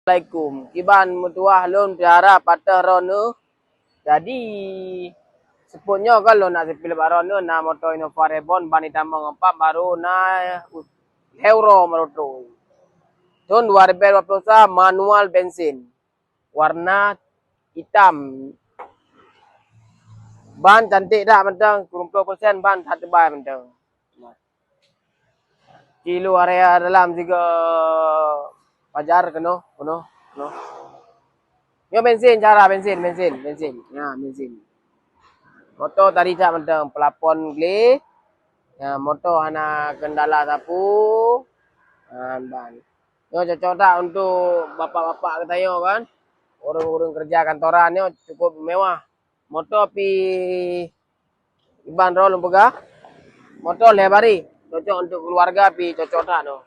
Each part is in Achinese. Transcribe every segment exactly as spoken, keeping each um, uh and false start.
Assalamualaikum. Kiban meutuwah lôn piara patah droeneuh. Jadi, seupôt nyoe kan lôn na sipil bak droeneuh, na moto Innova Reborn ban itamong empat, baru na Hero Maroto. Thon dua ribu dua puluh satu, manual bensin. Warna itam. Ban cantik dak mantong, kureueng ploh persen ban that teubai mantong. Di luar ya dalam juga pajar keunoe, keunoe, keunoe. Nyoe bensin cara bensin, bensin, bensin. Ya, bensin. Moto tadi cak mantong pelapon glé. Ya, moto hana kendala sapu. Ha, ban. Nyoe cocok tak untuk bapak-bapak geutanyoe kan? Ureueng-ureueng kerja kantoran nyoe cukup mewah. Moto pi iban droe lôn peugah. Moto lhèe baréh. Cocok untuk keluarga pi cocok that nyoe.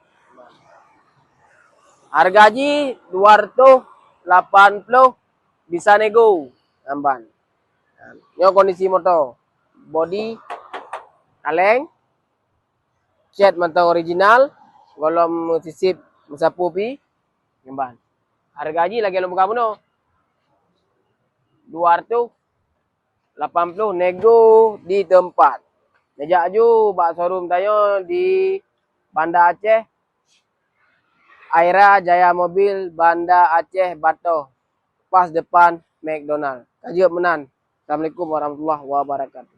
Harga jih dua ratus lapan puluh bisa nego. Amban. Nyoe kondisi moto. Bodi kaleng. Cat mantong original, gohlom meusisip meusapu pi, ngemban. Harga jih lagèe lôn peugah bunoe. Dua ratus lapan puluh nego di teumpat. Neujak ju bak showroom tanyoe di Banda Aceh, Aira Jaya Mobil, Banda Aceh, Batoh, pas depan McDonald. Ka jeuet meunan. Assalamualaikum warahmatullahi wabarakatuh.